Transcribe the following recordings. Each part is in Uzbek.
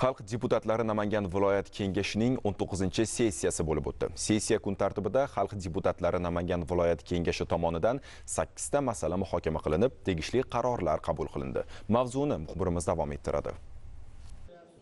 Xalq deputatlari Namangan viloyat kengashining 19-sessiyasi bo'lib o'tdi. Sessiya kun tartibida Xalq deputatlari Namangan viloyat kengashi tomonidan 8 ta masala muhokama qilinib, tegishli qarorlar qabul qilindi. Mavzuni muxbirimiz davom ettiradi.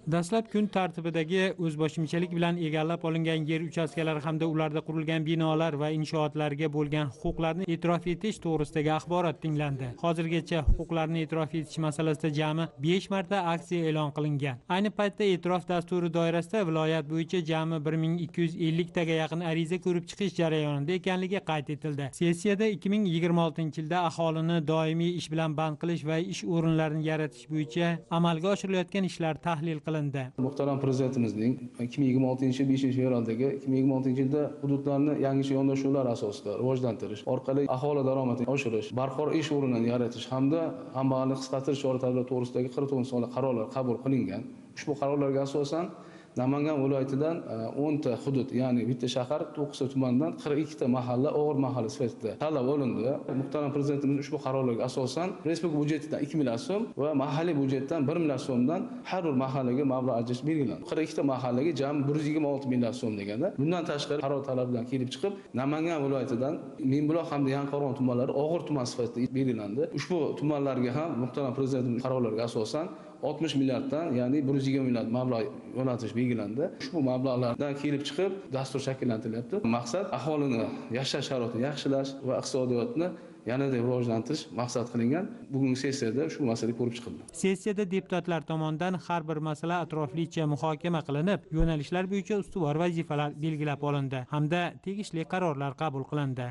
Dastlab kun tartibidagi o'zboshimchalik bilan egallab olingan yer uchastkalari hamda ularda qurilgan binolar va inshootlarga bo'lgan huquqlarni e'tirof etish to'g'risidagi axborot tinglandi. Hozirgacha huquqlarni e'tirof etish masalasida jami 5 marta aksiya e'lon qilingan. Ayni paytda e'tirof dasturi doirasida viloyat bo'yicha jami 1250 taga yaqin ariza ko'rib chiqish jarayonida ekanligi qayd etildi. Sessiyada 2026-yilda aholini doimiy ish bilan band qilish va ish o'rinlarini yaratish bo'yicha amalga oshirilayotgan ishlar tahlil qilindi. Muhtaram Prezidentimizning 2026-yil 5-fevraldagi 2026-yilda hududlarni yangicha yondashuvlar asosida rivojlantirish orqali aholi daromadini oshirish, barqaror ish o'rinlarini yaratish hamda kambag'allikni qisqartirish chora-tadbirlari to'g'risidagi 49 sonli qarorlar qabul qilingan. Ushbu qarorlarga asosan Namangan viloyatidan 10 ta hudud, ya'ni bitta shahar, 9 ta tumandan 42 ta mahalla og'ir mahalla sifatida tanlab olindi. Muhtaram Prezidentimiz ushbu qarorlarga asosan respublika byudjetidan 2 milliard so'm va mahalliy byudjetdan 1 milliard so'mdan har bir mahallaga mablag' ajratish belgilandi. 42 ta mahallaga jami 126 milliard so'm deganda. Bundan tashqari qaror talabidan kelib chiqib, Namangan viloyatidan Mingbuloq hamda Yangiqo'rg'on tumanlari og'ir tuman sifatida belgilandi. Ushbu tumanlarga ham muhtaram Prezidentimiz qarorlariga asosan 60 milliarddan, ya'ni 120 milliard mablag' yo'naltirish belgilandi. Ushbu mablag'lardan kelib chiqib dastur shakllantirilyapti. Maqsad aholini yashash sharoitini yaxshilash va iqtisodiyotni yanada rivojlantirish maqsad qilingan. Bugungi sessiyada ushbu masala ko'rib chiqildi. Sessiyada deputatlar tomonidan har bir masala atroflicha muhokama qilinib, yo'nalishlar bo'yicha ustuvor vazifalar belgilab olindi hamda tegishli qarorlar qabul qilindi.